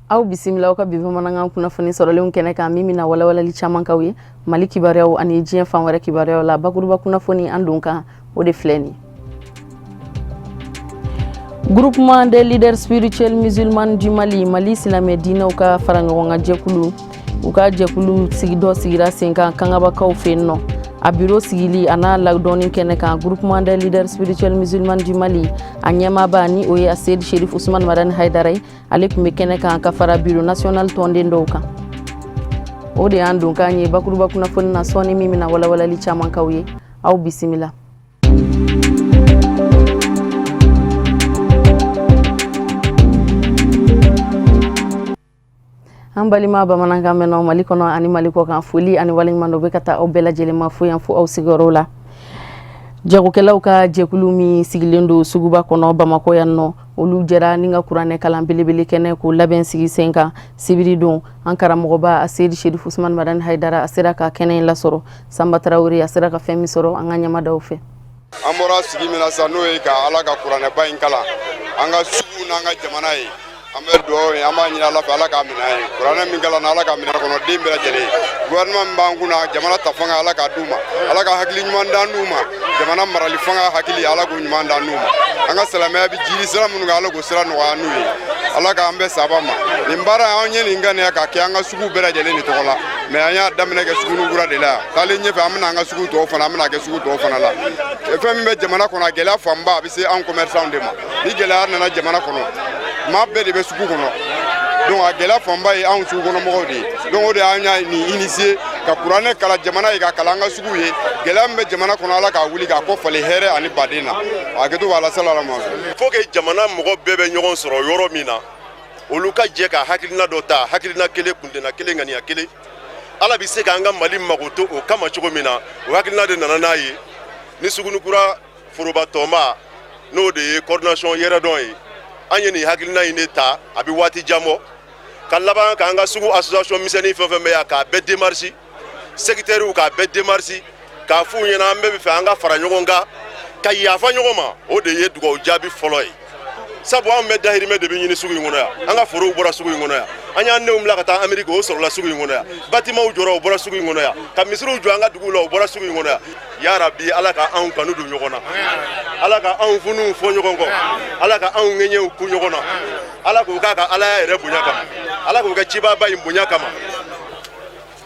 Aw bisimila aw ka bi bamanankan kunnafoni sɔrɔlenw kɛnɛ kan, min bɛna walawalali caman k'aw ye Mali kibaruyaw ani diɲɛ fan wɛrɛ kibaruyaw la. Bakuruba kunnafoni an don kan, o de filɛ nin. Groupement des leaders spirituels musulmans du Mali, Mali silamɛ diinɛw ka fara ɲɔgɔn kan jɛkulu, u ka jɛkulu sigi dɔ sigira sen kan Kangabakaw fɛ yen nɔ. A biro sigili a n'a ladɔnni kɛnɛ kan, Groupement des leaders spirituels musulmans du Mali a ɲɛmaaba, ni o ye Aseyid Sherif Usman Madani Haidara ye, ale tun bɛ kɛnɛ kan ka fara bureau national tɔnden dɔw kan. O de y'an donkan ye bakuruba kunnafoni na sɔɔni, min bɛna walawalali caman k'aw ye. Aw bisimila. An balima bamanankan mɛnnaw Mali kɔnɔ ani Mali kɔ kan, foli ani waleɲuman dɔ bɛ ka taa aw bɛɛ lajɛlen ma fo yan, fo aw sigiyɔrɔw la. Jagokɛlaw ka jɛkulu min sigilen don suguba kɔnɔ Bamakɔ yan nɔ, olu jɛra ni ka kuranɛ kalan belebele kɛnɛ k'o labɛn sigi sen kan sibiri don. An karamɔgɔba Aseyidi Sherif Usman Madani Haidara, a sera ka kɛnɛ in lasɔrɔ. Sanba Tarawele, a sera ka fɛn min sɔrɔ, an ka ɲɛmadaw fɛ. An bɔra sigi min na sisan, n'o ye ka Ala ka kuranɛba in kalan an ka sugu n'an ka jamana ye, an bɛ dugawu ye, an b'a ɲini Ala fɛ, Ala k'a minɛ an ye. Kuranɛ min kalan, Ala k'a minɛ kɔnɔ den bɛɛ lajɛlen. Gouvernement min b'an kunna, jamana ta fanga, Ala k'a d'u ma. Ala ka hakili ɲuman d'an d'u ma. Jamana marali fanga hakili, Ala k'o ɲuman d'an d'u ma. An ka silamɛya bɛ jiri sira minnu kan, Ala k'o sira nɔgɔya n'u ye. Ala k'an bɛɛ saba ma. Nin baara, an ye nin ŋaniya k'a kɛ an ka sugu bɛɛ lajɛlen de tɔgɔ la, mais an y'a daminɛ kɛ Sugunikura de la yan. Taalen ɲɛfɛ, an bɛna an ka sugu tɔw fana, an bɛna kɛ sugu tɔw fana la. Fɛn min bɛ jamana kɔnɔ, a gɛlɛya fanba a bɛ se anw commerçant de ma. Ni gɛlɛya nana jamana kɔnɔ, maa bɛɛ de bɛ sugu kɔnɔ, donc a gɛlɛya fanba ye anw sugu kɔnɔ mɔgɔw de ye. Donc o de y'an y'a nin initier ka kuranɛ kalan jamana ye, ka kalan an ka sugu ye. Gɛlɛya min bɛ jamana kɔnɔ, Ala k'a wuli k'a kɔ falen hɛrɛ ani baden na. A kɛto b'a la salala ma. Faut que jamana mɔgɔ bɛɛ bɛ ɲɔgɔn sɔrɔ yɔrɔ min na, olu ka jɛ ka hakilina dɔ ta, hakilina kelen, kuntenna kelen, ŋaniya kelen. Ala bɛ se k'an ka Mali mago to o kama cogo min na, o hakilina de nana n'a ye ni Sugunikura foroba tɔnba, n'o de ye coordination yɛrɛdɔn ye. An ye nin hakilina in de ta, a bɛ waati jan bɔ, ka laban k'an ka sugu association misɛnnin fɛn fɛn bɛ yan, k'a bɛɛ démarche, secteurs k'a bɛɛ démarche, k'a f'u ɲɛna an bɛɛ bɛ fɛ an ka fara ɲɔgɔn kan ka yafa ɲɔgɔn ma. O de ye dugawu jaabi fɔlɔ ye, sabu anw bɛ dahirimɛ de bɛ ɲini sugu in kɔnɔ yan. An ka forow bɔra sugu in kɔnɔ yan. An y'an denw bila ka taa Ameriki, o sɔrɔla sugu in kɔnɔ yan. Batimaw jɔra, o bɔra sugu in kɔnɔ yan. Ka misiriw jɔ an ka duguw la, o bɔra sugu in kɔnɔ yan. Yarabi, Ala ka anw kanu don ɲɔgɔn na. Ala ka anw funuw fɔ ɲɔgɔn kɔ. Ala ka anw ŋɛɲɛw ku ɲɔgɔn na. Ala k'o k'a ka Alaya yɛrɛ bonya kama. Ala k'o kɛ cibaba in bonya kama.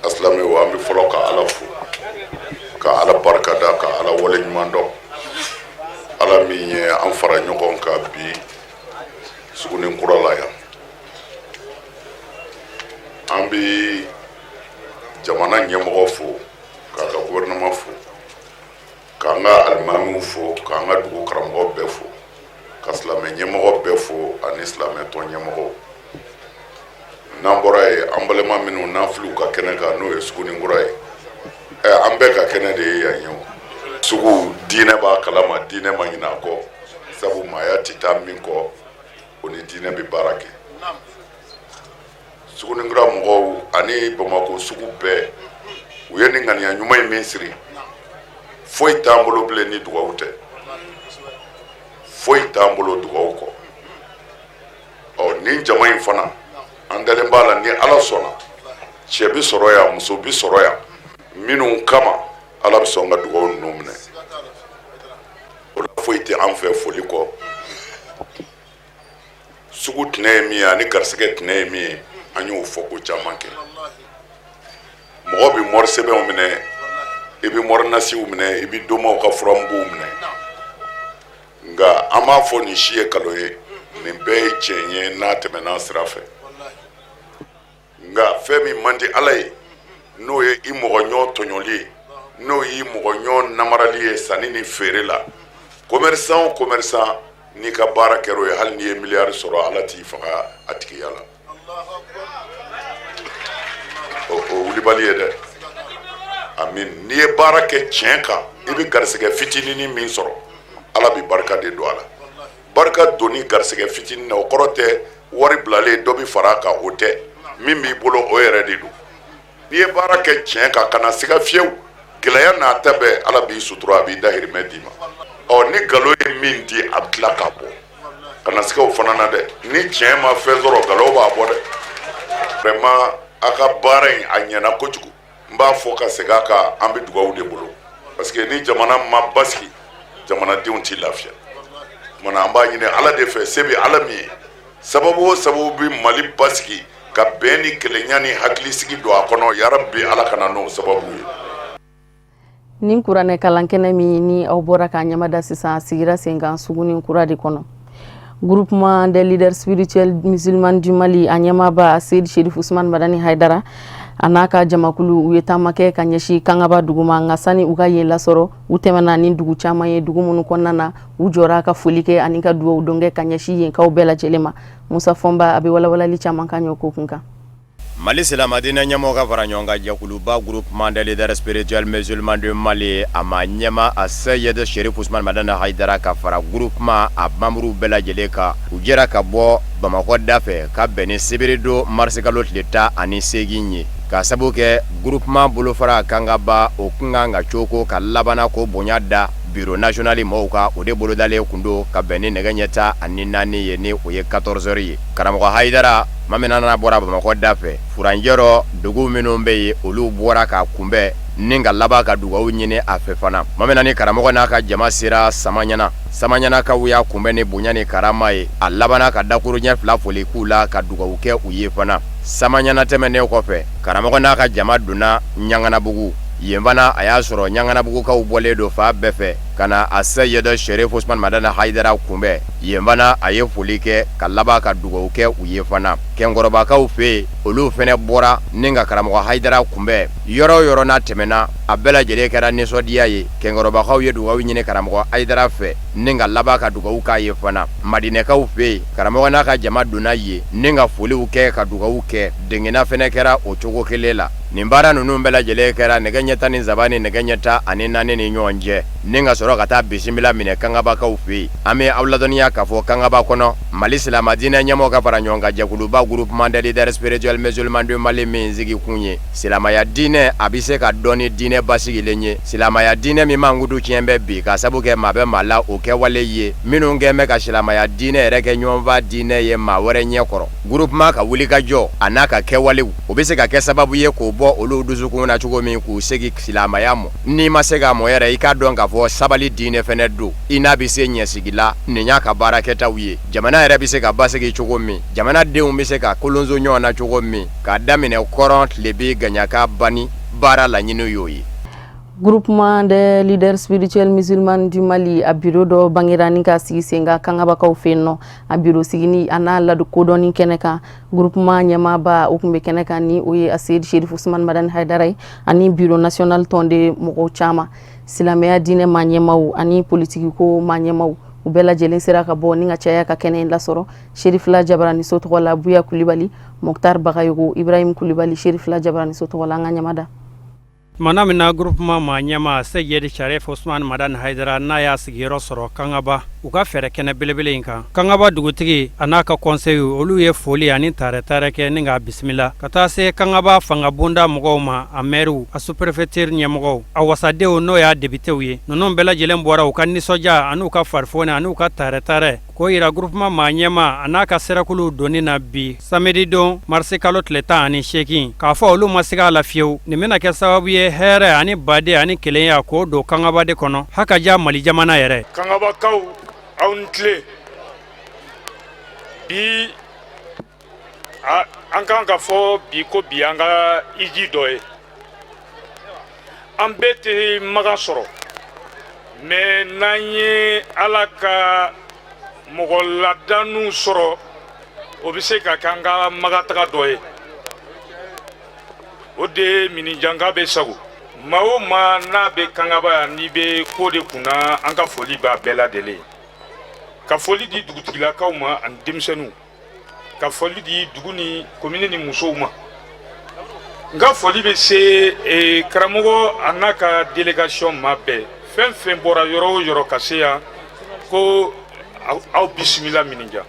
Asilamɛw, an bɛ fɔlɔ ka Ala fo, ka Ala barikada, ka Ala waleɲuman dɔn, Ala min ye an fara ɲɔgɔn kan bi Sugunikura la yan. An bɛ jamana ɲɛmɔgɔ fo, k'a ka gouvernement fo, k'an ka alimamiw fo, k'an ka dugu karamɔgɔ bɛɛ fo, ka silamɛ ɲɛmɔgɔ bɛɛ fo ani silamɛ tɔn ɲɛmɔgɔw. N'an bɔra yen, an balima minnu n'an filɛ u ka kɛnɛ kan, n'o ye Sugunikura ye, ɛ, an bɛɛ ka kɛnɛ de ye yan ye. O sugu, diinɛ b'a kalama, diinɛ ma ɲinɛ a kɔ, sabu maaya tɛ taa min kɔ, o ni diinɛ bɛ baara kɛ. Sugunikura mɔgɔw ani Bamakɔ sugu bɛɛ, u ye nin ŋaniya ɲuman in min siri, foyi t'an bolo bilen ni dugawu tɛ. Foyi t'an bolo dugawu kɔ. Ɔ, nin jama in fana, an dalen b'a la, ni Ala sɔnna, cɛ bɛ sɔrɔ yan, muso bɛ sɔrɔ yan minnu kama Ala bɛ sɔn ka dugawu ninnu minɛ. O la, foyi tɛ an fɛ foli kɔ. Sugu tɛnɛ ye min ye ani garisɛgɛ tɛnɛ ye min ye, an y'o fɔ ko caman kɛ. Mɔgɔ bɛ mɔri sɛbɛnw minɛ, i bɛ mɔri nasiw minɛ, i bɛ domaw ka furamuguw minɛ, nka an b'a fɔ nin si ye nkalon ye, nin bɛɛ ye tiɲɛ ye n'a tɛmɛna sira fɛ. Nka fɛn min man di Ala ye, n'o ye i mɔgɔ ɲɔ tɔɲɔli ye, n'o y'i mɔgɔ ɲɔ namarali ye sanni ni feere la, commerçant o commerçant, n'i ka baara kɛra o ye, hali n'i ye miliyari sɔrɔ, Ala t'i faga a tigiya la. O wulibali ye dɛ. Amin. N'i ye baara kɛ tiɲɛ kan, i bɛ garisɛgɛ fitininin min sɔrɔ, Ala bɛ barika de don a la. Barika donni garisɛgɛ fitinin na, o kɔrɔ tɛ wari bilalen dɔ bɛ fara a kan, o tɛ. Min b'i bolo, o yɛrɛ de don. N'i ye baara kɛ tiɲɛ kan, kana siga fiyewu, gɛlɛya n'a ta bɛɛ, Ala b'i sutura, a b'i dahirimɛ d'i ma. Ɔ, ni nkalon ye min di, a bɛ tila k'a bɔ. Kana siga o fana na dɛ. Ni tiɲɛ ma fɛn sɔrɔ, nkalon b'a bɔ dɛ. Vraiment, a ka baara in, a ɲɛna kojugu. N b'a fɔ ka segin a kan, an bɛ dugawu de bolo, parce que ni jamana ma basigi, jamanadenw tɛ lafiya. Kumana, an b'a ɲini Ala de fɛ, se bɛ Ala min ye, sababu o sababu bɛ Mali basigi ka bɛn ni kelenya ni hakilisigi don a kɔnɔ, yarabi Ala ka na n'o sababu ye. Nin kuranɛ kalankɛnɛ min ni aw bɔra k'a ɲɛmada sisan, a sigira sen kan Sugunin Kura de kɔnɔ. Groupement des leaders spirituels musulmans du Mali, a ɲɛmaaba Seyid Sherif Usman Madani Haidara, a n'a ka jamakulu, u ye taama kɛ ka ɲɛsin Kangaba dugu ma. Nka sani u ka yen lasɔrɔ, u tɛmɛna ni dugu caman ye, dugu minnu kɔnɔna na u jɔra ka foli kɛ ani ka dugawu don kɛ ka ɲɛsin yenkaw bɛɛ lajɛlen ma. Musa Fɔnba, a bɛ walawalali caman kan ɲɛ ko kun kan. Mali silamɛdinɛ ɲɛmɔgɔ ka fara ɲɔgɔn kan jɛkuluba, Groupement des leaders spirituels musulmans du Mali, a ma ɲɛma a Seyid Sherif Usman Madani Haidara, ka fara groupement a membre bɛɛ lajɛlen kan, u jɛra ka bɔ Bamakɔ da fɛ ka bɛn ni sibiridon marisikalo tile 18 ye, ka sababu kɛ groupement bolofara Kangaba, o kun kan ka coko ka labanna ko bonya da bureau national mɔgɔw kan. O de bolodalen kun don ka bɛn ni nɛgɛ ɲɛ 14 ye, ni o ye 14 heures ye. Karamɔgɔ Hayidara Maminana bɔra Bamakɔ da fɛ. Furancɛ rɔ, dugu minnu bɛ yen, olu bɔra ka kunbɛn ni ka laban ka dugawu ɲini a fɛ fana. Mamina ni karamɔgɔ n'a ka jama sera Samaɲana. Samaɲanakaw y'a kunbɛn ni bonya ni karama ye. A labanna ka dakuruɲɛ fila foli k'u la, ka dugawu kɛ u ye fana. Samaɲana tɛmɛnen kɔfɛ, karamɔgɔ n'a ka jama donna Ɲanganabugu. Yen fana, a y'a sɔrɔ Ɲanganabugukaw bɔlen don fan bɛɛ fɛ ka na a Seyid Sherif Usman Madani Hayidara kunbɛn. Yen fana, a ye foli kɛ ka laban ka dugawu kɛ u ye fana. Kɛnkɔrɔbakaw fɛ yen, olu fana bɔra ni ka karamɔgɔ Hayidara kunbɛn. Yɔrɔ o yɔrɔ n'a tɛmɛna, a bɛɛ lajɛlen kɛra nisɔndiya ye. Kɛnkɔrɔbakaw ye dugawu ɲini karamɔgɔ Hayidara fɛ ni ka laban ka dugawu k'a ye fana. Madinɛkaw fɛ yen, karamɔgɔ n'a ka jama donna yen ni ka foliw kɛ, ka dugawu kɛ. Dengena fana kɛra o cogo kelen la. Nin baara ninnu bɛɛ lajɛlen kɛra nɛgɛ ɲɛ 13 ni nɛgɛ ɲɛ 14 ni ɲɔgɔn cɛ, ni ka sɔrɔ ka taa bisimila minɛ Kangabakaw fɛ yen. An bɛ aw ladɔnniya k'a fɔ Kangaba kɔnɔ, Mali silamɛdiinɛ ɲɛmɔgɔ ka fara ɲɔgɔn kan jɛkuluba, Groupement des leaders spirituels musulmans du Mali, min sigi kun ye silamɛya diinɛ, a bɛ se ka dɔn ni diinɛ basigilen ye, silamɛya diinɛ min mankutu tiɲɛ bɛ bi ka sabu kɛ maa bɛ maa la o kɛwale ye minnu kɛn bɛ ka silamɛya diinɛ yɛrɛ kɛ ɲɔgɔnfa diinɛ ye maa wɛrɛ ɲɛ kɔrɔ. Groupement ka wulikajɔ a n'a ka kɛwalew, o bɛ se ka kɛ sababu ye k'o bɔ olu dusukun na cogo min, k'u segin silamɛya mɔ. N'i ma se k'a mɔ yɛrɛ, i k'a dɔn k'a fɔ sabali diinɛ fɛnɛ don, i n'a bɛ se ɲɛsigi la. Nin y'a ka baarakɛtaw ye, jamana yɛrɛ bɛ se ka basigi cogo min, jamana denw bɛ se ka kolonso ɲɔgɔn na cogo min, k'a daminɛ kɔrɔn, tilebin, gaɲaka bani, baara laɲini y'o ye. Groupement des leaders spirituels musulmans du Mali, a bureau dɔ bangera ni ka sigi sen kan Kangabakaw fɛ yen nɔ. A bureau sigini a n'a ladu kodɔnni kɛnɛ kan, groupement ɲɛmaaba, o tun bɛ kɛnɛ kan, ni o ye Aseyid Sherif Usman Madani Haidara ye, ani bureau national tɔnden mɔgɔw caman, silamɛya diinɛ maa ɲɛmaw ani politiki ko maa ɲɛmaw, u bɛɛ lajɛlen sera ka bɔ ni ka caya ka kɛnɛ in lasɔrɔ. Sherifila Jabaraniso tɔgɔ la, Buya Kulibali, Moktar Bagayogo, Ibrahim Kulibali, Sherifila Jabaraniso tɔgɔ la, an ka ɲamada. Tumana min na groupement maa ɲɛma Seyid Sharif Usman Madani Haidara n'a y'a sigiyɔrɔ sɔrɔ Kangaba, u ka fɛɛrɛ kɛnɛ belebele in kan, Kangaba dugutigi a n'a ka conseil, olu ye foli ani taarɛ taarɛ kɛ ni k'a bisimila ka taa se Kangaba fanga bonda mɔgɔw ma, a maires, a sous-préfecture ɲɛmɔgɔw, a wasadenw, n'o y'a députéw ye. Ninnu bɛɛ lajɛlen bɔra u ka nisɔndiya an'u ka farifoni an'u ka taarɛ taarɛ k'o yira groupement maa ɲɛma a n'a ka sɛrɛkuluw donni na bi samedi don marisi kalo tile 18, k'a fɔ olu ma siga a la fiyewu, nin bɛna kɛ sababu ye hɛrɛ ani baden ani kelenya k'o don Kangaba de kɔnɔ, haka ja Mali jamana yɛrɛ. Kangabakaw, aw ni tile. Bi, an kan ka fɔ bi ko bi an ka iji dɔ ye. An bɛɛ tɛ magan sɔrɔ, mais n'an ye Ala ka mɔgɔ ladaniw sɔrɔ, o bɛ se ka kɛ an ka magataga dɔ ye. O de ye Minijanka bɛ sago. Maa o maa n'a bɛ Kangaba yan, n'i bɛ ko de kunna, an ka foli b'a bɛɛ lajɛlen ye. Ka foli di dugutigilakaw ma ani denmisɛnninw, ka foli di dugu ni komini ni musow ma. N ka foli bɛ se karamɔgɔ a n'a ka délégation ma bɛɛ, fɛn fɛn bɔra yɔrɔ o yɔrɔ ka se yan, ko aw bisimila Minija.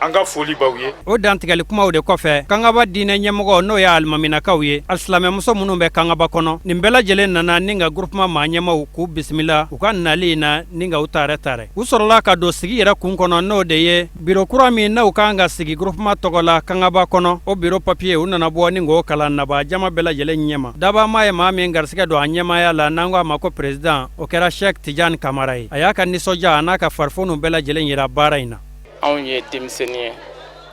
An ka foli b'aw ye. O dantigɛli kumaw de kɔfɛ, Kangaba diinɛ ɲɛmɔgɔ, n'o ye alimaminakaw ye, alisilamɛmuso minnu bɛ Kangaba kɔnɔ, nin bɛɛ lajɛlen nana ni ka groupement maa ɲɛmaw k'u bisimila u ka nali in na ni ka u taarɛ taarɛ. U sɔrɔla ka don sigi yɛrɛ kun kɔnɔ, n'o de ye biro kura min n'u kan ka sigi groupement tɔgɔ la Kangaba kɔnɔ. O biro papiye, u nana bɔ ni k'o kalan naba jama bɛɛ lajɛlen ɲɛma. Dabama ye maa min garisɛgɛ don a ɲɛmaaya la, n'an ko a ma ko président, o kɛra Sɛk Tijani Kamara ye. A y'a ka nisɔndiya a n'a ka farifoniw bɛɛ lajɛlen yira baara in na. Anw ye denmisɛnnin ye,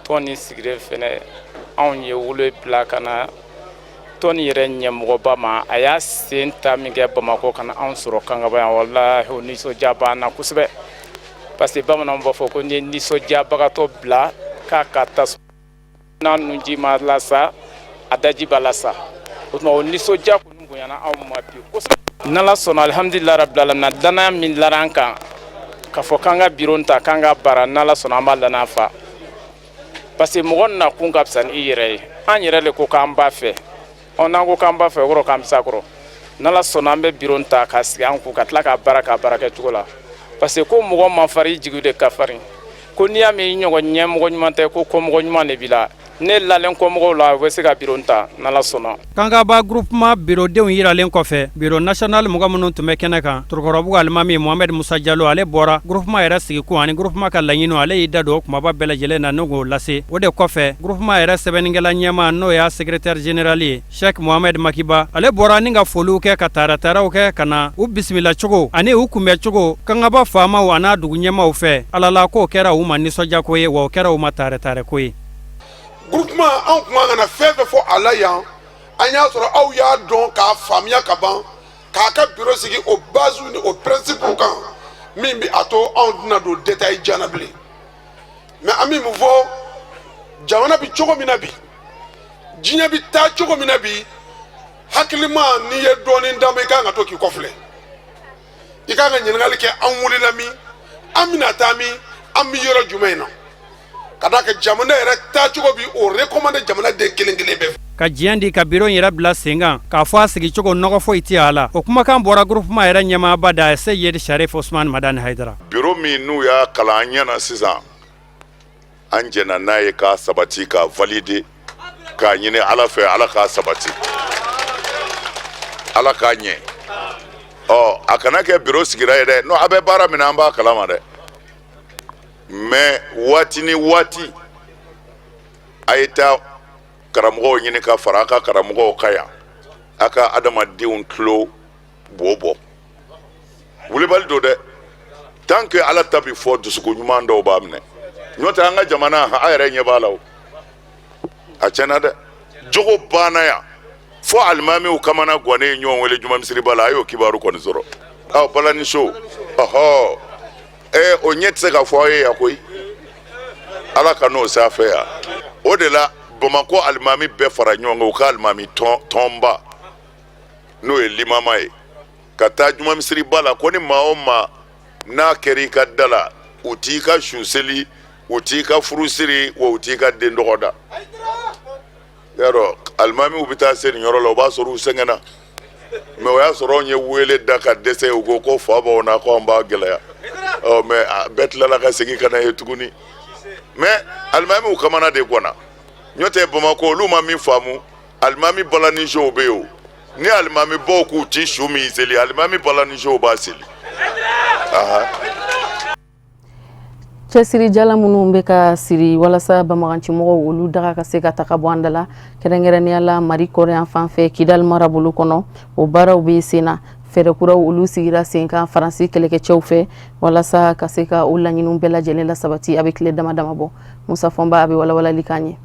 tɔn nin sigilen fɛnɛ, anw ye wolo bila ka na tɔn nin yɛrɛ ɲɛmɔgɔba ma. A y'a sen ta min kɛ Bamakɔ ka na anw sɔrɔ Kangaba yan, walahi, o nisɔndiya b'an na kosɛbɛ, parce que bamananw b'a fɔ ko n'i ye nisɔndiyabagatɔ bila k'a ka taa n'a nunji ma lasa, a daji b'a lasa. O tuma, o nisɔndiya kɔni bonyana anw ma bi kosɛbɛ. N'Ala sɔnna, alihamudulila rabil alamina, danaya min lara an kan k'a fɔ k'an ka biro ta k'an ka baara, n'Ala sɔnna, an b'a danaya fa, parce que mɔgɔ nakun ka fisa ni i yɛrɛ ye. An yɛrɛ de ko k'an b'a fɛ. Ɔ, n'an ko k'an b'a fɛ, o kɔrɔ k'an bɛ s'a kɔrɔ. N'Ala sɔnna, an bɛ biro ta k'a sigi an kun ka tila k'a baara, k'a baara kɛ cogo la, parce que ko mɔgɔ man farin, i jigi de ka farin. Ko n'i y'a mɛn i ɲɔgɔn ɲɛmɔgɔ ɲuman tɛ, ko kɔmɔgɔ ɲuman de b'i la. Ne lalen kɔmɔgɔw la, u bɛ se ka biro ta, n'Ala sɔnna. Kangaba groupement birodenw yiralen kɔfɛ, bureau national mɔgɔ minnu tun bɛ kɛnɛ kan, Torokɔrɔbugu alimami Mohamed Musa Jalo, ale bɔra groupement yɛrɛ sigikun ani groupement ka laɲiniw, ale y'i da don o kumaba bɛɛ lajɛlen na ni k'o lase. O de kɔfɛ, groupement yɛrɛ sɛbɛnnikɛla ɲɛmaa, n'o y'a secrétaire général ye, Cheikh Mohamed Makiba, ale bɔra ni ka foliw kɛ, ka taarataaraw kɛ ka na u bisimila cogo ani u kunbɛn cogo Kangaba faamaw a n'a dugu ɲɛmaaw fɛ. Ala la k'o kɛra u ma nisɔndiyako ye, wa o kɛra u ma taarɛtaarɛko ye. Groupement, anw tun kan ka na fɛn fɛn fɔ a la yan, an y'a sɔrɔ aw y'a dɔn k'a faamuya ka ban, k'a ka bureau sigi o base ni o principe kan min bi a to anw tɛna don détail jan na bilen. Mais an bɛ mun fɔ? Jamana bi cogo min na bi, diɲɛ bi taa cogo min na bi, hakilima, n'i ye dɔɔnin d'an ma, i kan ka to k'i kɔfilɛ, i kan ka ɲininkali kɛ: an wulila min, an bɛna taa min, an bɛ yɔrɔ jumɛn na? Ka d'a kan jamana yɛrɛ taacogo bi o recommander jamana den kelen kelen bɛɛ. Ka diɲɛ di ka biro yɛrɛ bila sen kan, k'a fɔ a sigicogo nɔgɔ foyi tɛ a la, o kumakan bɔra groupement yɛrɛ ɲɛmaaba da, Seyid Sharif Osman Madani Hayidara. Biro min n'u y'a kalan an ɲɛna sisan, an jɛna n'a ye k'a sabati, k'a valider, k'a ɲini Ala fɛ, Ala k'a sabati, Ala k'a ɲɛ. Ɔ, a kana kɛ biro sigira ye dɛ. Non, a bɛ baara min na, an b'a kalama dɛ, mais waati ni waati, a ye taa karamɔgɔw ɲini ka fara a ka karamɔgɔw kan yan, a ka adamadenw tulo bo bɔ. Wulibali don dɛ. Tant que Ala ta bi fɔ, dusukun ɲuman dɔw b'a minɛ. N'o tɛ, an ka jamana, a yɛrɛ ɲɛ b'a la, o a tiɲɛna dɛ. Jogo banna yan fo alimamiw kamana gannen ɲɔgɔn wele juma misiriba la. A y'o kibaru kɔni sɔrɔ aw balani so. Ɔhɔ, ee, o ɲɛ tɛ se ka fɔ aw ye yan koyi. Ala ka n'o sanfɛ yan. O de la, Bamakɔ alimami bɛɛ fara ɲɔgɔn kan, u ka alimami tɔnba, n'o ye limama ye, ka taa juma misiriba la, ko ni maa o maa n'a kɛra i ka da la, u t'i ka su seli, u t'i ka furu siri, wa u t'i ka den dɔgɔ da. Yarɔ, alimamiw bɛ taa se nin yɔrɔ la, o b'a sɔrɔ u sɛgɛnna, mais o y'a sɔrɔ anw ye wele da ka dɛsɛ. U ko ko fa b'anw na, ko an b'a gɛlɛya. Ɔ, mais bɛɛ tilala ka segin ka na ye tuguni. Mais alimamiw kamana de ganna. N'o tɛ, Bamakɔ, olu ma min faamu, alimami balanisow bɛ yen. O ni alimami baw k'u ti su min seli, alimami balanisow b'a seli. Cɛsirijala minnu bɛ ka siri walasa banbagancimɔgɔw olu daga ka se ka taga bɔ an da la, kɛrɛnkɛrɛnnenya la Mali kɔrɔyan fan fɛ, Kidali marabolo kɔnɔ, o baaraw bɛ sen na. Fɛɛrɛ kuraw olu sigira sen kan Faransi kɛlɛkɛcɛw fɛ walasa ka se ka o laɲiniw bɛɛ lajɛlen la sabati. A bɛ tile dama dama bɔ. Musa Fɔnba, a bɛ walawalali k'an ye.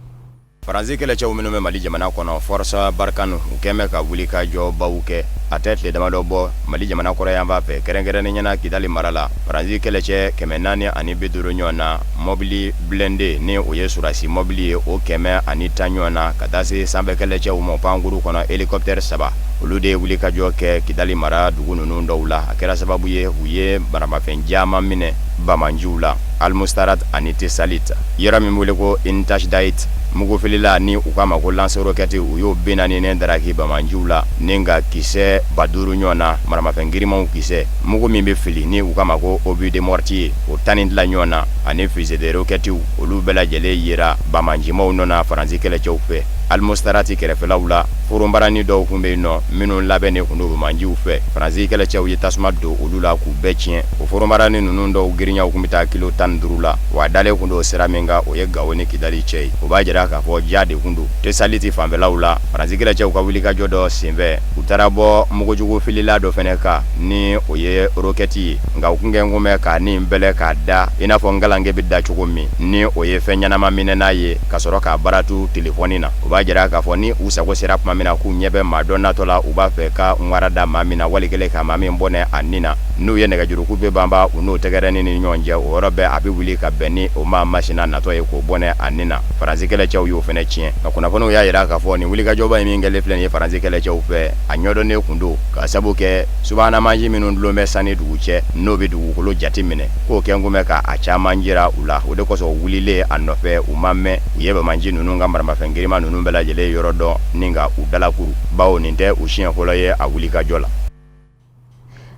Faransi kɛlɛcɛw minnu bɛ Mali jamana kɔnɔ, Force Barkhane, u kɛn bɛ ka wuli ka jɔ baw kɛ. A tɛ tile damadɔ bɔ, Mali jamana kɔrɔyanfan fɛ, kɛrɛnkɛrɛnnenya na Kidali mara la, Faransi kɛlɛcɛ 450 ɲɔgɔn na, mɔbili blindé, ni o ye surasi mɔbili ye, o 110 ɲɔgɔn na, ka taa se sanfɛ kɛlɛcɛw ma pankuru kɔnɔ, hélicoptère saba, olu de ye wuli ka jɔ kɛ Kidali mara dugu ninnu dɔw la. A kɛra sababu ye u ye maramafɛn caman minɛ banbaanciw la Almustarat ani Tesalit, yɔrɔ min wele ko Intashdait. Mugufilila ni u k'a ma ko lance-roquette, u y'o 40 ne daraki banbaanciw la ni ka kisɛ 5000 ɲɔgɔn na maramafɛn girimanw kisɛ, mugu min bɛ fili ni u k'a ma ko obus de mortier, o 10 ni ɲɔgɔn na, ani fusée de roquette, olu bɛɛ lajɛlen yera banbaancimaw nɔ na Faransi kɛlɛcɛw fɛ. Almoustarati kɛrɛfɛlaw la, foronbarani dɔw tun bɛ yen nɔ minnu labɛnnen tun don banbaanciw fɛ, Faransi kɛlɛcɛw ye tasuma don olu la k'u bɛɛ tiɲɛ. O foronbarani ninnu dɔw girinyaw tun bɛ taa kilo 15 la, wa a dalen tun don sira min kan, o ye Gawo ni Kidali cɛ ye. O b'a jira k'a fɔ ja de tun don. Tesaliti fanfɛlaw la, Faransi kɛlɛcɛw ka wulikajɔ dɔ senfɛ, u taara bɔ mugujugu filila dɔ fana kan ni o ye roquette ye, nka u tun kɛn kun bɛ k'a nin bɛlɛ k'a da i n'a fɔ nkalanke bɛ da cogo min, ni o ye fɛn ɲɛnama minɛna ye ka sɔrɔ k'a baratu telefɔni na. O b'a jira k'a fɔ ni u sago sera tuma min na k'u ɲɛ bɛ maa dɔ natɔ la, u b'a fɛ ka ŋara da maa min na, wali kelen ka maa min bɔnɛ a ni na, n'u ye nɛgɛjuru kupe banba u n'o tɛgɛrɛnin ni ɲɔgɔn cɛ, o yɔrɔ bɛɛ a bɛ wuli ka bɛn ni o maa masina natɔ ye k'o bɔnɛ a ni na. Faransi kɛlɛcɛw y'o fana tiɲɛ. Nka kunnafoniw y'a jira k'a fɔ nin wulikajɔba in min kɛlen filɛ nin ye Faransi kɛlɛcɛw fɛ, a ɲɛdɔnnen tun don, ka sabu kɛ subahana mansin minnu dulon bɛ san ni dugu cɛ, n'o bɛ dugukolo jate minɛ, k'o kɛn kun bɛ ka a caman jira u la. O de kosɔn u wulilen a nɔfɛ, u ma mɛn, u ye banbaanci ninnu ka maramafɛn girinma ninnu bɛɛ lajɛlen yɔrɔ dɔn ni ka u dalakuru, bawo nin tɛ u siɲɛ fɔlɔ ye a wulikajɔ la.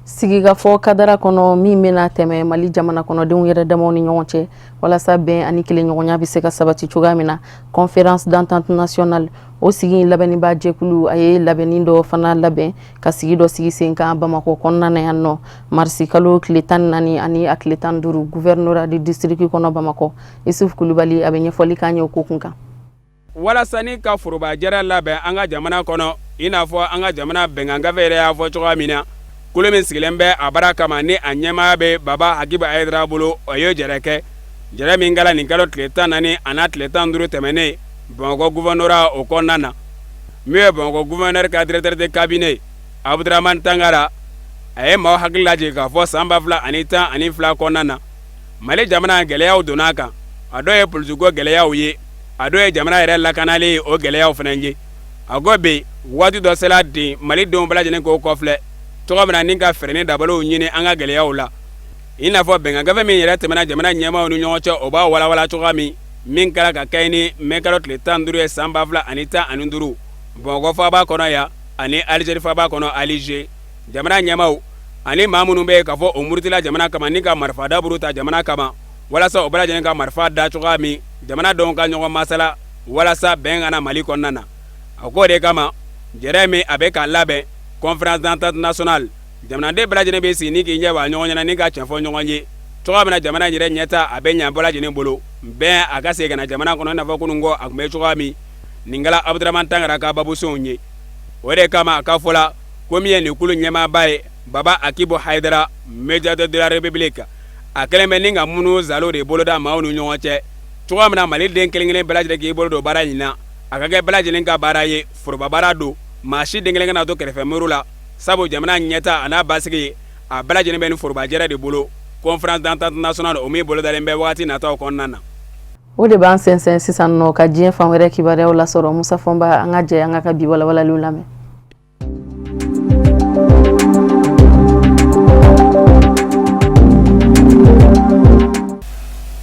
Sigikafɔ kadara kɔnɔ min bɛna tɛmɛ Mali jamana kɔnɔdenw yɛrɛ damaw ni ɲɔgɔn cɛ walasa bɛn ani kelenɲɔgɔnya bɛ se ka sabati cogoya min na, Conférence d'entente nationale, o sigi in labɛnniba jɛkulu a ye labɛnni dɔ fana labɛn ka sigi dɔ sigi sen kan Bamakɔ kɔnɔna na yan nɔ, marisi kalo tile 14 ani a tile 15, gouvernorat du district kɔnɔ Bamakɔ. Isuf Kulubali a bɛ ɲɛfɔli k'an ye o ko kun kan. Walasa ni ka forobajɛrɛ labɛn an ka jamana kɔnɔ, i n'a fɔ an ka jamana bɛnkan gafe yɛrɛ y'a fɔ cogoya min na, kulu min sigilen bɛ a baara kama ni a ɲɛmaaya bɛ Baba Hakibu Hayidara bolo, o ye jɛrɛ kɛ, jɛrɛ min kɛla nin kalo tile 14 a n'a tile 15 tɛmɛnen Bamakɔ gouvernorat o kɔnɔna na. Min ye Bamakɔ gouverneur ka directeur de cabinet Abudramani Tangara, a ye maaw hakili lajigin k'a fɔ san 2012 kɔnɔna na, Mali jamana gɛlɛyaw donna a kan. A dɔw ye politikiko gɛlɛyaw ye, a dɔw ye jamana yɛrɛ lakanali ye, o gɛlɛyaw fana ye. A ko bi waati dɔ sera den Malidenw bɛɛ lajɛlen k'o kɔfilɛ cogo min na ni ka fɛɛrɛ ni dabaliw ɲini an ka gɛlɛyaw la, i n'a fɔ bɛnkan gafe min yɛrɛ tɛmɛna jamana ɲɛmaaw ni ɲɔgɔn cɛ, o b'a walawala cogoya min, min kɛra ka kɛɲɛ ni mɛ kalo tile 15 ye san 2015 Bamakɔ faaba kɔnɔ yan ani Alizeri faaba kɔnɔ Alize. Jamana ɲɛmaaw ani maa minnu bɛ yen k'a fɔ o murutila jamana kama ni ka marifa daburu ta jamana kama, walasa o bɛɛ lajɛlen ka marifa da cogoya min jamana dɔw ka ɲɔgɔn masala walasa bɛn ka na Mali kɔnɔna na. A ko o de kama jɛrɛ min a bɛ ka labɛn, Conférence d'entente nationale, jamanaden bɛɛ lajɛlen bɛ sigi ni k'i ɲɛ b'a ɲɔgɔn ɲɛna ni ka tiɲɛ fɔ ɲɔgɔn ye cogoya min na jamana yɛrɛ ɲɛta a bɛ ɲɛ bɛɛ lajɛlen bolo, bɛn a ka segin ka na jamana kɔnɔ i n'a fɔ kunun ko a tun bɛ cogoya min. Nin kɛra Abudramani Tangara ka babusenw ye. O de kama a ka fɔ la ko min ye nin kulu ɲɛmaaba ye, Baba Akibu Hayidara, médiateur de la République, a kɛlen bɛ ni ka munu zalo de boloda maaw ni ɲɔgɔn cɛ cogoya min na Maliden kelen kelen bɛɛ lajɛlen k'i bolo don baara in na, a ka kɛ bɛɛ lajɛlen ka baara ye, foroba baara don, maa si den kelen kana to kɛrɛfɛ muru la, sabu jamana ɲɛta a n'a basigi a bɛɛ lajɛlen bɛ nin forobajɛrɛ de bolo, Conférence d'entente nationale, o min bolodalen bɛ waati nataw kɔnɔna na. O de b'an sɛnsɛn sisan nɔ ka diɲɛ fan wɛrɛ kibaruyaw lasɔrɔ. Musa Fɔnba, an ka jɛ an ka bi walawalaliw lamɛn.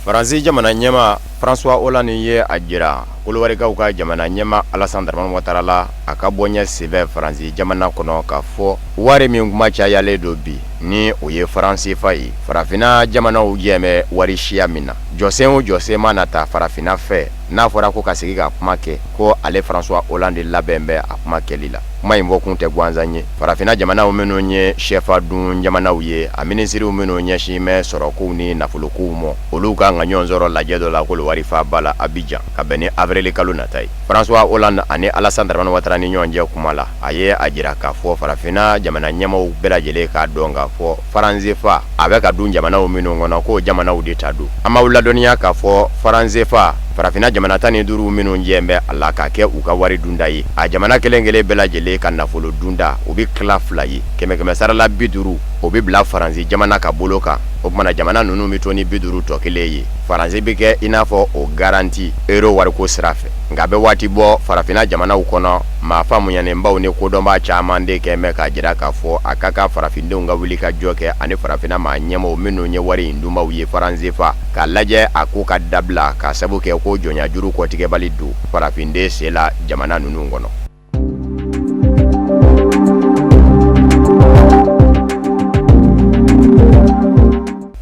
Faransi jamana ɲɛmaa François Hollande ye a jira Kolowarikaw ka jamana ɲɛmaa Alassane Dramane Ouattara la, a ka bɔɲɛ senfɛ Faransi jamana kɔnɔ, k'a fɔ wari min kuma cayalen don bi, ni o ye franc CFA ye, farafinna jamanaw jɛ bɛ wari siya min na, jɔsen o jɔsen mana ta farafinna fɛ, n'a fɔra ko ka sigi ka kuma kɛ, ko ale François Hollande labɛn bɛ a kuma kɛli la. Kuma in fɔkun tɛ gansan ye. Farafinna jamanaw minnu ye CFA dun jamanaw ye, a minisiriw minnu ɲɛsin bɛ sɔrɔkow ni nafolokow ma, olu ka kan ka ɲɔgɔn sɔrɔ lajɛ dɔ la Kolowari faaba la Abijan, ka bɛn ni avril kalo nata ye. François Hollande ani Alassane Dramane Ouattara ni ɲɔgɔn cɛ kuma la, a ye a jira k'a fɔ farafinna jamana ɲɛmaaw bɛɛ lajɛlen k'a dɔn k'a fɔ franc CFA a bɛ ka dun jamanaw minnu kɔnɔ, k'o jamanaw de ta don. An b'aw ladɔnniya k'a fɔ franc CFA, farafinna jamana 15 minnu jɛ bɛ a la k'a kɛ u ka wari dunda ye, a jamana kelen kelen bɛɛ lajɛlen ka nafolo dunda, o bɛ tila fila ye, kɛmɛ kɛmɛ sarala 50. o bɛ bila Faransi jamana ka bolo kan. O tuma na jamana ninnu bɛ to ni 50 tɔ kelen ye. Faransi bɛ kɛ i n'a fɔ o garanti euro wariko sira fɛ. Nka a bɛ waati bɔ, farafinna jamanaw kɔnɔ, maa faamuyanenbaw ni kodɔnbaa caman de kɛn bɛ k'a jira k'a fɔ a ka kan farafindenw ka wuli ka jɔ kɛ ani farafinna maa ɲɛmaaw minnu ye wari in dunbaw ye franc CFA k'a lajɛ a ko ka dabila k'a sabu kɛ ko jɔnyajuru kɔtigɛbali don farafinden sen la jamana ninnu kɔnɔ.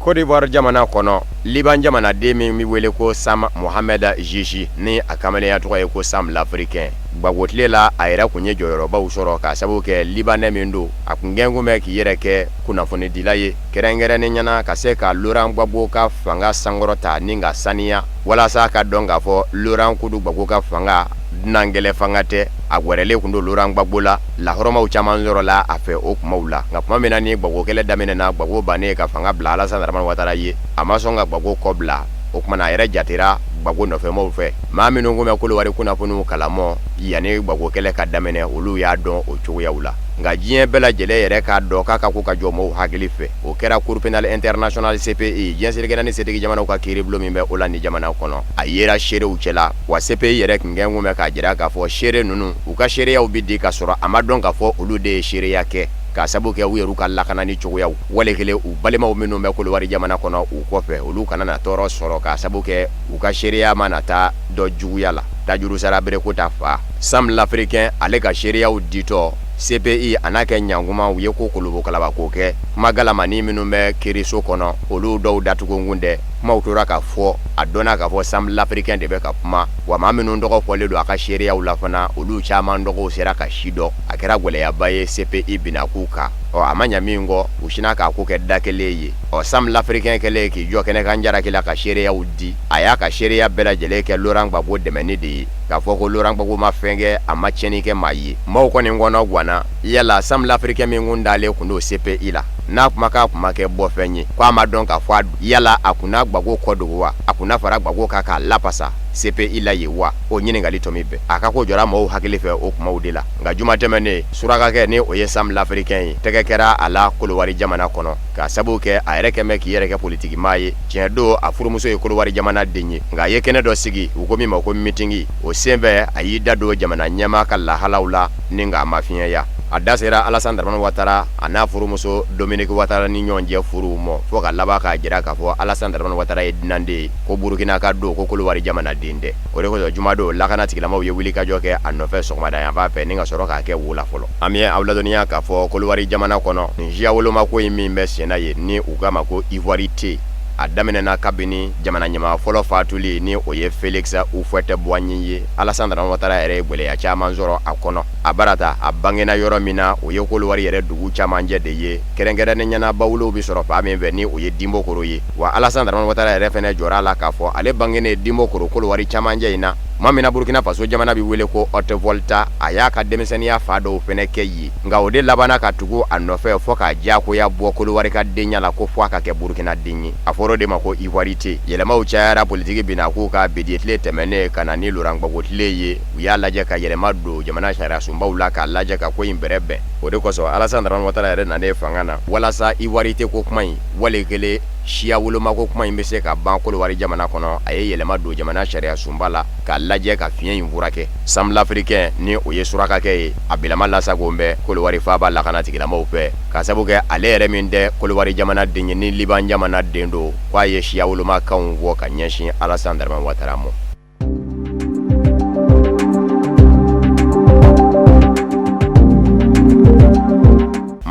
Côte d'Ivoire jamana kɔnɔ, Liban jamanaden min bɛ wele ko Sam Mohamed Jiji ni a kamalenya tɔgɔ ye ko Sam l'Africain, Gbagbo tile la a yɛrɛ tun ye jɔyɔrɔbaw sɔrɔ k'a sababu kɛ Libanais min don, a tun kɛn kun bɛ k'i yɛrɛ kɛ kunnafonidila ye kɛrɛnkɛrɛnnenya na ka se ka Laurent Gbagbo ka fanga sankɔrɔta ni ka saniya walasa ka dɔn k'a fɔ Laurent Kudu Gbagbo ka fanga dunankɛlɛ fanga tɛ. A gwɛrɛlen tun don Laurent Gbagbo la, lahɔrɔmaw caman sɔrɔla a fɛ o kumaw la. Nka tuma min na ni Gbagbo kɛlɛ daminɛna, Gbagbo bannen ka fanga bila Alassane Dramane Ouattara ye, a ma sɔn ka Gbagbo kɔ bila. O tuma na a yɛrɛ jatera Gbagbo nɔfɛmaaw fɛ. Maa minnu tun bɛ Kolowari kunnafoniw kalamɔ yanni Gbagbo kɛlɛ ka daminɛ, olu y'a dɔn o cogoyaw la. Nka diɲɛ bɛɛ lajɛlen yɛrɛ k'a dɔn k'a ka ko ka jɔ mɔgɔw hakili fɛ, o kɛra Cour pénale internationale CPI, diɲɛ seleke naani setigi jamanaw ka kiiribulon min bɛ Hollande jamana kɔnɔ. A yera seerew cɛla, wa CPI yɛrɛ tun kɛn kun bɛ k'a jira k'a fɔ seere ninnu, u ka seereyaw bɛ di k'a sɔrɔ a ma dɔn k'a fɔ olu de ye seereya kɛ, k'a sabu kɛ u yɛrɛw ka lakanani cogoyaw, wali kelen u balimaw minnu bɛ Kolowari jamana kɔnɔ u kɔfɛ, olu kana na tɔɔrɔ sɔrɔ k'a sabu kɛ u ka seereya mana taa dɔ juguya la. Tajuru sara bere ko ta fa. Sam l'Africain ale ka seereyaw ditɔ CPI a n'a kɛ ɲankuma u ye ko kolobokalaba ko kɛ. Kuma galamani minnu bɛ kiiriso kɔnɔ, olu dɔw datugunkun tɛ. Kumaw tora ka fɔ, a dɔnna k'a fɔ Sam l'Africain de bɛ ka kuma, wa maa minnu tɔgɔ fɔlen don a ka seereyaw la fana, olu caman tɔgɔw sera ka sidɔn. A kɛra gɛlɛyaba ye CPI binakun kan. Ɔ, a ma ɲa min kɔ, u sinna k'a ko kɛ da kelen ye. Ɔ, Sam l'Africain kɛlen k'i jɔ kɛnɛkan jalaki la ka seereyaw di, a y'a ka seereya bɛɛ lajɛlen kɛ Laurent Gbagbo dɛmɛni de ye, k'a fɔ ko Laurent Gbagbo ma fɛn kɛ, a ma tiɲɛni kɛ maa ye. Maaw kɔni kɔnɔ ganna, yala Sam l'Africain min kun dalen kun don CPI la, n'a kumakan kun ma kɛ bɔfɛn ye, ko a ma dɔn k'a fɔ a yala a kun na Gbagbo kɔ dogo wa, a kun na fara Gbagbo kan k'a lapasa CPI la yen wa? O ɲininkali tɔmi bɛɛ. A ka ko jɔra mɔgɔw hakili fɛ o kumaw de la. Nka juma tɛmɛnen, surakakɛ ni o ye Sam l'Africain ye, tɛgɛ kɛra a la Kolowari jamana kɔnɔ k'a sabu kɛ a yɛrɛ kɛn bɛ k'i yɛrɛ kɛ politikimaa ye. Tiɲɛ don, a furumuso ye Kolowari jamana den ye, nka a ye kɛnɛ dɔ sigi, u ko min ma ko mitingi. O senfɛ, a y'i da don jamana ɲɛmaa ka lahalaw la ni k'a mafiɲɛya. A da sera Alassane Dramane Ouattara a n'a furumuso Dominique Ouattara ni ɲɔgɔn cɛ furuw ma, fo ka laban k'a jira k'a fɔ Alassane Dramane Ouattara ye dunanden ye, ko Burukina ka don, ko Kolowari jamanaden tɛ. O de kosɔn jumadon, lakana tigilamaw ye wulikajɔ kɛ a nɔfɛ sɔgɔmada yanfan fɛ ni ka sɔrɔ k'a kɛ wo la fɔlɔ. An bɛ aw ladɔnniya k'a fɔ Kolowari jamana kɔnɔ, nin siya wolomako in min bɛ senna yen ni u k'a ma ko Ivoirité, a daminɛna kabini jamana ɲɛmaa fɔlɔ fatuli ni o ye Félix Houphouët-Boigny ye. Alassane Dramane Ouattara yɛrɛ ye gɛlɛya caman sɔrɔ a kɔnɔ. A barata a bangena yɔrɔ min na, o ye Kolowari yɛrɛ dugu camancɛ de ye, kɛrɛnkɛrɛnnenya na Bawulew bɛ sɔrɔ fan min fɛ ni o ye Dimbokoro ye. Wa Alassane Dramane Ouattara yɛrɛ fana jɔra a la k'a fɔ ale bangenen Dimbokoro Kolowari camancɛ in na, tuma min na Burkina Faso jamana bɛ wele ko Haute-Volta, a y'a ka denmisɛnninya fan dɔw fana kɛ yen. Nka o de labanna ka tugu a nɔfɛ fo k'a diyagoya bɔ Kolowari ka denya la ko fo a ka kɛ Burkina den ye. A fɔra o de ma ko Ivoirité. Yɛlɛmaw cayara politiki binakun kan Bédié tile tɛmɛnen ka na ni Laurent Gbagbo tile ye. U y'a lajɛ ka yɛlɛma don jamana sariyasunbaw la k'a lajɛ ka ko in bɛrɛ bɛn. O de kosɔn Alassane Dramane Ouattara yɛrɛ nanen fanga na walasa Ivoirité ko kuma in, wali kelen siya woloma ko kuma in bɛ se ka ban Kolowari jamana kɔnɔ, a ye yɛlɛma don jamana sariyasunba la k'a lajɛ ka fiɲɛ in furakɛ. Sam l'Africain ni o ye surakakɛ ye, a bilama lasagon bɛ Kolowari faaba lakana tigilamaw fɛ k'a sabu kɛ ale yɛrɛ min tɛ Kolowari jamana den ye ni Liban jamana den don, k'a ye siya woloma kanw fɔ ka ɲɛsin Alassane Dramane Ouattara ma.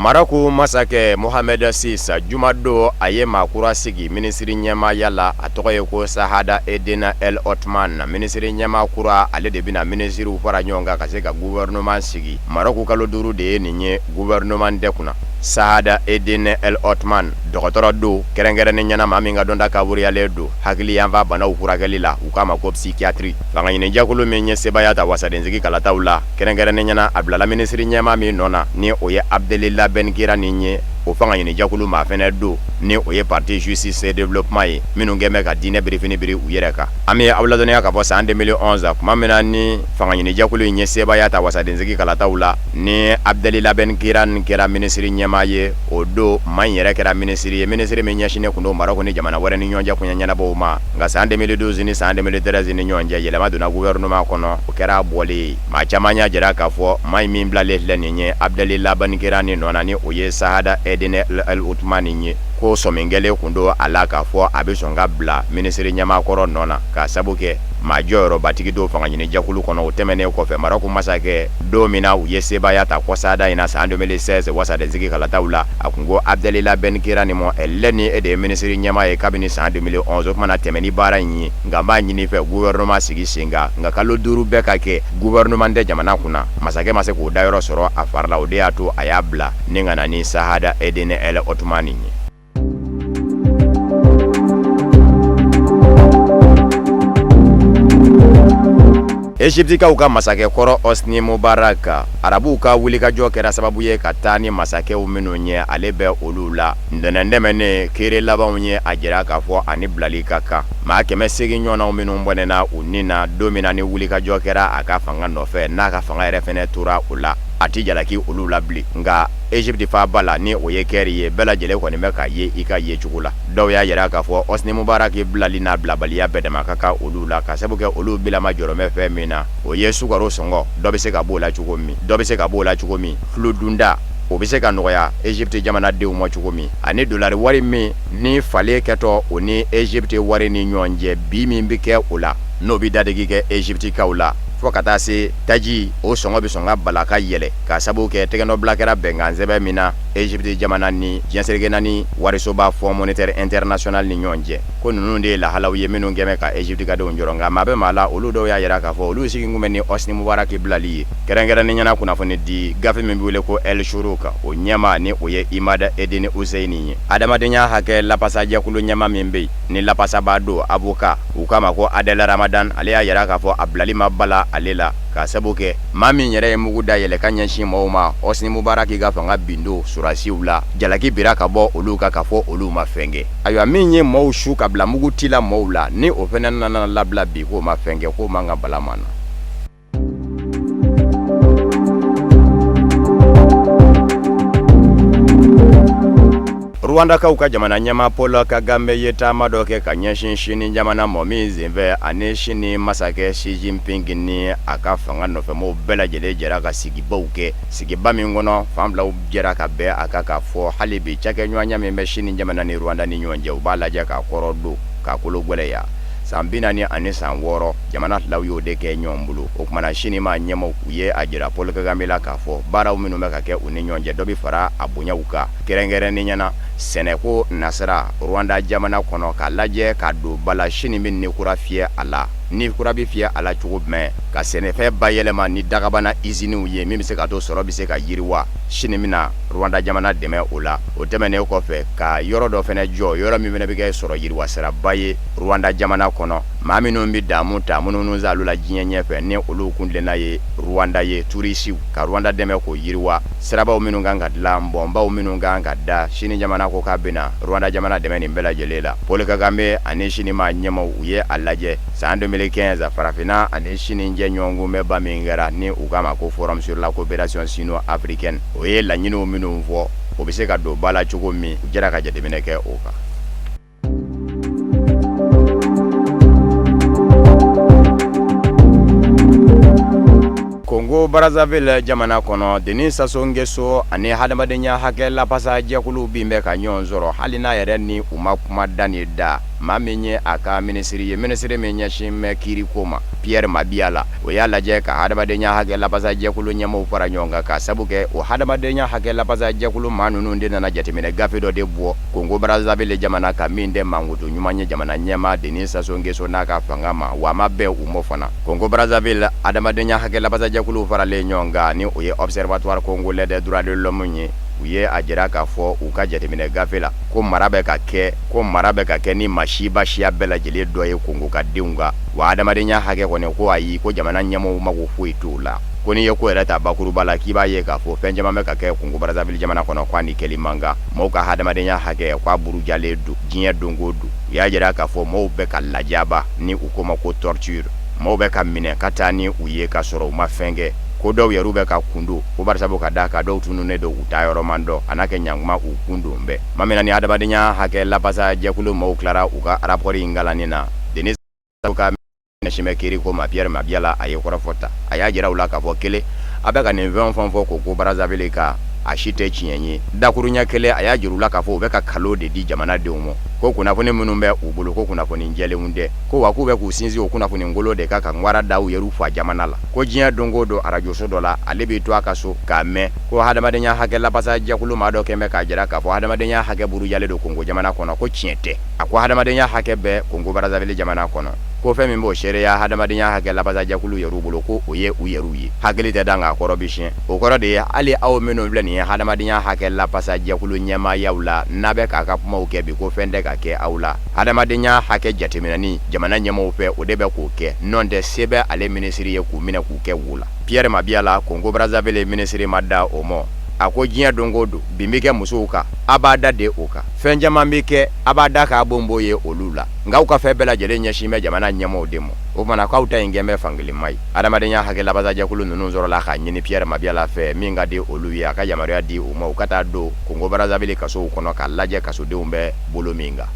Marɔku masakɛ Mohamed six jumadon, a ye maa kura sigi minisiri ɲɛmaaya la, a tɔgɔ ye ko Sahada Edena El Otman. Minisiri ɲɛmaa kura, ale de bɛna minisiriw fara ɲɔgɔn kan ka se ka gouvernement sigi. Marɔku kalo 5 de ye nin ye gouvernement tɛ kunna. Sahada Edena El Otman, dɔgɔtɔrɔ don, kɛrɛnkɛrɛnnenya na maa min ka dɔnta kaburuyalen don hakili yanfan banaw furakɛli la, u k'a ma ko psychiatrie. Fangaɲinijɛkulu min ye sebaaya ta wasadensigi kalataw la, kɛrɛnkɛrɛnnenya na a bilala minisiri ɲɛmaa min nɔ na, ni o ye Abdelilah Benkirane ye. O fanga ɲini jɛkulu maa fɛnɛ don, ni o ye parti justice et développement ye, minnu kɛn bɛ ka diinɛ birifini biri u yɛrɛ kan. An bɛ aw ladɔnniya k'a fɔ san 2011, tuma min na ni fanga ɲini jɛkulu in ye sebaaya ta wasadensigi kalataw la, ni Abdelilah Benkirane kɛra minisiri ɲɛmaa ye, o don maa in yɛrɛ kɛra minisiri ye, minisiri min ɲɛsinnen tun don Marɔku ni jamana wɛrɛ ni ɲɔgɔn cɛ koɲɛ ɲɛnabɔw ma. Nka san 2012 ni san 2013 ni ɲɔgɔn cɛ, yɛlɛma donna gouvernement kɔnɔ, o kɛra a bɔlen ye. Maa caman y'a jira k'a fɔ maa in min bilalen filɛ nin ye Abdelilah Benkirane nɔ na, ni o ye Saad Eddine El Othmani ye, ko sɔmi kɛlen tun don a la k'a fɔ a bɛ sɔn ka bila minisiri ɲɛmaa kɔrɔ nɔ na, k'a sabu kɛ maa jɔyɔrɔbatigi don fanga ɲini jɛkulu kɔnɔ. O tɛmɛnen kɔfɛ, Marɔku masakɛ, don min na u ye sebaaya ta kɔsada in na san 2016 wasadensigi kalataw la, a kun ko Abdelilah Benkirane ma, ɛlɛ ni e de ye minisiri ɲɛmaa ye kabini san 2011, o tuma na tɛmɛ ni baara in ye, nka n b'a ɲini i fɛ gouvernement sigi sen kan. Nka kalo 5 bɛɛ ka kɛ gouvernement tɛ jamana kunna, masakɛ ma se k'o dayɔrɔ sɔrɔ a fari la. O de y'a to a y'a bila ni ka na ni Saad Eddine El Othmani ye. Egyptikaw ka masakɛ kɔrɔ Hosni Mubarak, arabuw ka wulikajɔ kɛra sababu ye ka taa ni masakɛw minnu ye, ale bɛ olu la. Ntɛnɛn tɛmɛnen, kiri labanw ye a jira k'a fɔ a ni bilali ka kan. Maa 800 ɲɔgɔnnaw minnu bɔnɛna u ni na don min na ni wulikajɔ kɛra a ka fanga nɔfɛ, n'a ka fanga yɛrɛ fɛnɛ tora o la, a tɛ jalaki olu la bilen. Nka Egypte faaba la, ni o ye Caire ye, bɛɛ lajɛlen kɔni bɛ k'a ye i ka yecogo la. Dɔw y'a jira k'a fɔ Hosni Mubarak bilali n'a bilabaliya bɛɛ dama ka kan olu la, ka sabu kɛ olu bilama jɔrɔ bɛ fɛn min na, o ye sukaro sɔngɔ, dɔ bɛ se ka b'o la cogo min, dɔ bɛ se ka b'o la cogo min, tulu dunda o bɛ se ka nɔgɔya Egypte jamanadenw ma cogo min, ani dolari wari min ni falen kɛtɔ o ni Egypte wari ni ɲɔgɔn cɛ bi min bɛ kɛ o la, n'o bɛ dadigi kɛ Egyptekaw la, fo ka taa se taji o sɔngɔ bɛ sɔn ka bala ka yɛlɛ, ka sabu kɛ tɛgɛnɔbila kɛra bɛnkansɛbɛn min na Egypte jamana ni diɲɛ seleke naani warisoba Fonds monétaire international ni ɲɔgɔn cɛ, ko ninnu de ye lahalaw ye minnu kɛmɛ ka Egypte kadenw jɔrɔ. Nka maa bɛ maa la, olu dɔw y'a jira k'a fɔ olu sigi kun bɛ ni Hosni Mubarak bilali ye. Kɛrɛnkɛrɛnnenya la, kunnafoni di gafe min bɛ wele ko El Shorouk, o ɲɛmaa ni o ye Imad Edine Husseini ye. Adamadenya hakɛ lapasajɛkulu ɲɛmaa min bɛ yen ni lapasabaa don, avocat, u k'a ma ko Adel Ramadan, ale y'a jira k'a fɔ a bilali ma bala ale la, ka sabu kɛ maa min yɛrɛ ye mugu da yɛlɛ ka ɲɛsin mɔgɔw ma Hosni Mubarak ka fanga bin don sɔrɔdasiw la, jalaki bira ka bɔ olu kan k'a fɔ olu ma fɛn kɛ. Ayiwa, min ye mɔgɔw su ka bila mugu ci la mɔgɔw la, ni o fana nana labila bi k'o ma fɛn kɛ, k'o man ka bala maa na. Rwandakaw ka jamana ɲɛmaa Paul Kagame ye taama dɔ kɛ ka ɲɛsin Sini jamana mɔ min senfɛ ani Sini masakɛ Xi Jinping ni a ka fanga nɔfɛmɔgɔw bɛɛ lajɛlen jɛra ka sigibaw kɛ, sigiba min kɔnɔ fan filaw jɛra ka bɛn a kan k'a fɔ hali bi cakɛɲɔgɔnya min bɛ Sini jamana ni Rwanda ni ɲɔgɔn cɛ, u b'a lajɛ k'a kɔrɔ don, k'a kolo gwɛlɛya. San 46, jamana filaw y'o de kɛ ɲɔgɔn bolo. O tuma na Sini maa ɲɛmaaw, u ye a jira Paul Kagame la k'a fɔ baaraw minnu bɛ ka kɛ u ni ɲɔgɔn cɛ, dɔ bɛ fara a bonyaw kan, kɛrɛnkɛrɛnnenya na sɛnɛko nasira Rwanda jamana kɔnɔ, k'a lajɛ k'a don ba la Sini bɛ ni kura fiyɛ a la, ni kura bɛ fiyɛ a la cogo jumɛn, ka sɛnɛfɛn bayɛlɛma ni dagabana iziniw ye min bɛ se ka to sɔrɔ bɛ se ka yiriwa. Sini bɛna Rwanda jamana dɛmɛ o la. O tɛmɛnen kɔfɛ, ka yɔrɔ dɔ fana jɔ, yɔrɔ min fana bɛ kɛ sɔrɔ yiriwa siraba ye Rwanda jamana kɔnɔ, maa minnu bɛ damu ta munumunu saalo la diɲɛ ɲɛfɛ, ni olu kuntilenna ye Rwanda ye, turisiw, ka Rwanda dɛmɛ k'o yiriwa. Sirabaw minnu kan ka dilan, pɔnbaw minnu kan ka da, Sini jamana ko k'a bɛna Rwanda jamana dɛmɛ nin bɛɛ lajɛlen la. Paul Kagame ani Sini maa ɲɛmaaw, u ye a lajɛ san 2015 farafinna ani Sini cɛ ɲɔgɔnkunbɛnba min kɛra, ni u k'a ma ko Forum sur la coopération sino-africaine, o ye laɲiniw minnu fɔ, o bɛ se ka don ba la cogo min, u jɛra ka jateminɛ kɛ o kan. Kongo Brazzaville jamana kɔnɔ, Denis Sassou Nguesso ani hadamadenya hakɛ lapasa jɛkuluw bin bɛ ka ɲɔgɔn sɔrɔ, hali n'a yɛrɛ ni u ma kuma da ni da. Maa min ye a ka minisiri ye, minisiri min ɲɛsin bɛ kiiriko ma, Pierre Mabiala, o y'a lajɛ ka hadamadenya hakɛ lapasa jɛkulu ɲɛmaaw fara ɲɔgɔn kan, ka sabu kɛ o hadamadenya hakɛ lapasa jɛkulu maa ninnu de nana jateminɛ gafe dɔ de bɔ Kongo Brazzaville jamana kan min tɛ mankutu ɲuman ye jamana ɲɛmaa Denis Sassou Nguesso n'a ka fanga ma, wa a ma bɛn u ma fana. Kongo Brazzaville adamadenya hakɛ lapasajɛkuluw faralen ɲɔgɔn kan, ni o ye Observatoire congolais des droits de l'homme ye, u ye a jira k'a fɔ u ka jateminɛ gafe la ko mara bɛ ka kɛ ko mara bɛ ka kɛ ni masiba siya bɛɛ lajɛlen dɔ ye Kongo ka denw kan, wa adamadenya hakɛ kɔni ko ayi, ko jamana ɲɛmaaw mago foyi t'o la. Ko n'i ye ko yɛrɛ ta bakuruba la, k'i b'a ye k'a fɔ fɛn caman bɛ ka kɛ Kongo Brazzaville jamana kɔnɔ, k'a ni kɛli man kan. Maaw ka hadamadenya hakɛ, k'a burujalen don diɲɛ don o don. U y'a jira k'a fɔ maaw bɛ ka lajaba ni u k'o ma ko torture. Maaw bɛ ka minɛ ka taa ni u ye ka sɔrɔ u ma fɛn kɛ. Ko dɔw yɛrɛw bɛ ka kundo ko barisabu ka d'a kan dɔw tununnen don, u taa yɔrɔ man dɔn, a n'a kɛ ɲankuma u kun don bɛɛ. Tuma min na ni hadamadenya hakɛ lapasa jɛkulu maaw tilara u ka rapport in kalanni na, Denis ka ɲɛsin bɛ kiiri ko ma, Pierre Mabiala, a ye kɔrɔfɔ ta. A y'a jira u la k'a fɔ kelen, a bɛ ka nin fɛn o fɛn fɔ Kongo Brazzaville kan, a si tɛ tiɲɛ ye. Dakuruɲɛ kelen, a y'a jira u la k'a fɔ u bɛ ka kalon de di jamanadenw ma, ko kunnafoni minnu bɛ u bolo, ko kunnafoni jɛlenw tɛ, ko wa k'u bɛ k'u sinsin o kunnafoni kolon de kan ka ŋwara da u yɛrɛw fa jamana la. Ko diɲɛ don o don arajoso dɔ la, ale b'i to a ka so k'a mɛn ko hadamadenya hakɛ lapasa jɛkulu maa dɔ kɛn bɛ k'a jira k'a fɔ hadamadenya hakɛ burujalen don Kongo jamana kɔnɔ, ko tiɲɛ tɛ. A ko hadamadenya hakɛ bɛ Kongo Brazzaville jamana kɔnɔ, ko fɛn min b'o seereya hadamadenya hakɛ lapasajɛkulu yɛrɛw bolo, ko o ye u yɛrɛw ye. Hakili tɛ dan k'a kɔrɔ bi siɲɛ. O kɔrɔ de ye hali aw minnu filɛ nin ye hadamadenya hakɛ lapasajɛkulu ɲɛmaayaw la, n'a bɛ k'a ka kumaw kɛ bi ko fɛn tɛ ka kɛ aw la, hadamadenya hakɛ jateminɛni jamana ɲɛmaaw fɛ, o de bɛ k'o kɛ. Nɔntɛ se bɛ ale minisiri ye k'u minɛ k'u kɛ wo la. Pierre Mabiala, Kongo Brazzaville minisiri ma da o mɔ. A ko diɲɛ don o don, bin bɛ kɛ musow kan, a b'a da de o kan. Fɛn caman bɛ kɛ, a b'a da k'a bonbon ye olu la. Nka aw ka fɛn bɛɛ lajɛlen ɲɛsin bɛ jamana ɲɛmaaw de ma. O tuma na k'aw ta in kɛn bɛ fankelenma ye. Adamadenya hakɛ labasajɛkulu ninnu sɔrɔla k'a ɲini Pierre Mabiala fɛ, min ka di olu ye, a ka yamaruya di u ma u ka taa don Kongo Brazzaville kasow kɔnɔ k'a lajɛ kasodenw bɛ bolo min kan.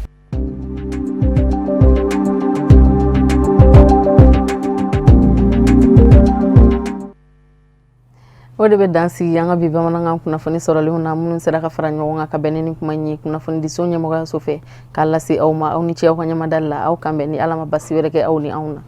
O de bɛ dan sigi an ka bi bamanankan kunnafoni sɔrɔlenw na, minnu sera ka fara ɲɔgɔn kan ka bɛn ni kuma in ye kunnafonidiso ɲɛmɔgɔyaso fɛ k'a lase aw ma. Aw ni ce aw ka ɲɛmadali la. Aw kan bɛn ni Ala ma basi wɛrɛ kɛ aw ni anw na.